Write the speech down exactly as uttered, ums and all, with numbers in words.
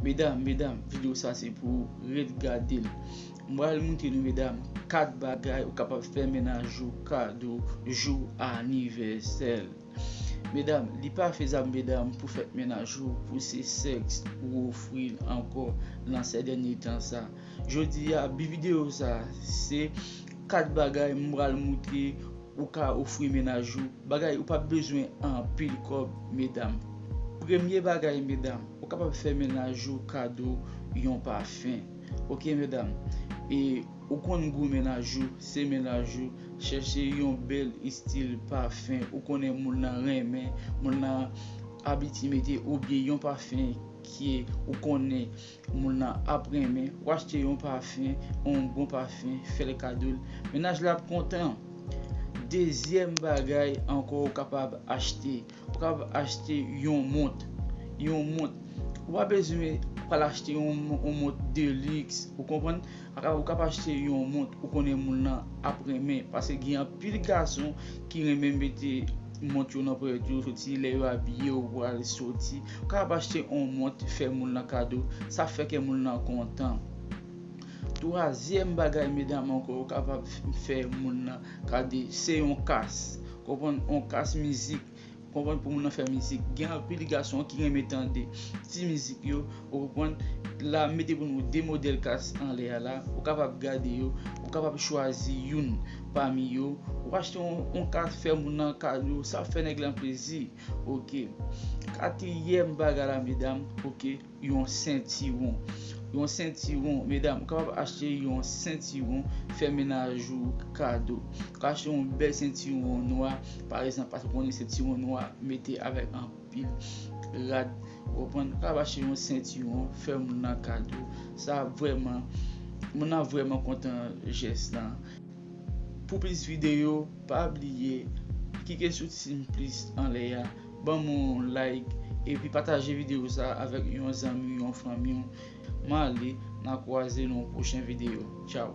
Medam, medam, videyo sa se pou ou, ret gade l. M pral montre nou, medam, kat bagay ou kapab fè mennaj ou kado jou anivèsè l. Medam, li pa fezab, medam, pou fèt mennaj ou, pou se sèks ou ofri l ankò nan sè dènye tan sa. Jodi a, bi videyo sa, se kat bagay m pral montre ou ka ofri mennaj ou, bagay ou pa bezwen anpil kòb, medam. Premye bagay, medam, ou kapab fè mennaj ou kado yon pafen. Oke, medam? E ou konn gou mennaj ou, se mennaj ou, chèche yon bèl estil pafen ou konnen moun nan renmen, moun nan abitye mete, oubyen yon pafen ki ou konnen moun nan ap renmen, ou achte yon pafen, yon bon pafen, fè l kado l. Mennaj la ap kontan. Dezyèm bagay ankò ou kapab achte, ou kapab achte yon mont. Yon mont. Ou pa bezwen pral achte yon, yon mont de liks, ou konprann? Ou kapab achte yon mont ou konnen moun nan ap renmen, paske gen anpil gason ki renmen mete mont yo nan ponyèt yo, soti lè yo abiye ou pral soti. Ou kapab achte yon mont, fè moun nan kado, sa fè kè moun nan kontan. Twazyèm bagay, medam, ankò ou kapab fè moun nan kado, se yon kas. Konprann? Yon kas mizik. Konprann? Pou moun nan fè mizik. Gen anpil gason ki renmen tande ti mizik yo, ou konprann? La, mete pou nou de modèl kas anlè a la, ou kapab gade yo, ou kapab chwazi youn pami yo, ou achte yon, yon kas, fè moun nan kado, sa fè nèg lan plezi. Oke. Katriyèm bagay la, medam, oke, yon sentiwon. Yon sentiwon, medam, ou kapab achte yon sentiwon, fè mennaj ou kado. Ou ka achte yon bèl sentiwon nwa, pa egzanp, paske ou konnen sentiwon nwa mete avèk anpil rad, ou konprann? Ou kapab achte yon sentiwon, fè moun nan kado. Sa vrèman, moun nan vrèman kontan jès lan. Pou plis videyo, pa bliye klike sou ti plis anlè a, ban m yon like, epi pataje videyo sa avèk yon zanmi, yon fanmi w. M ale, n a kwaze nan yon pwochen videyo. Tchaw!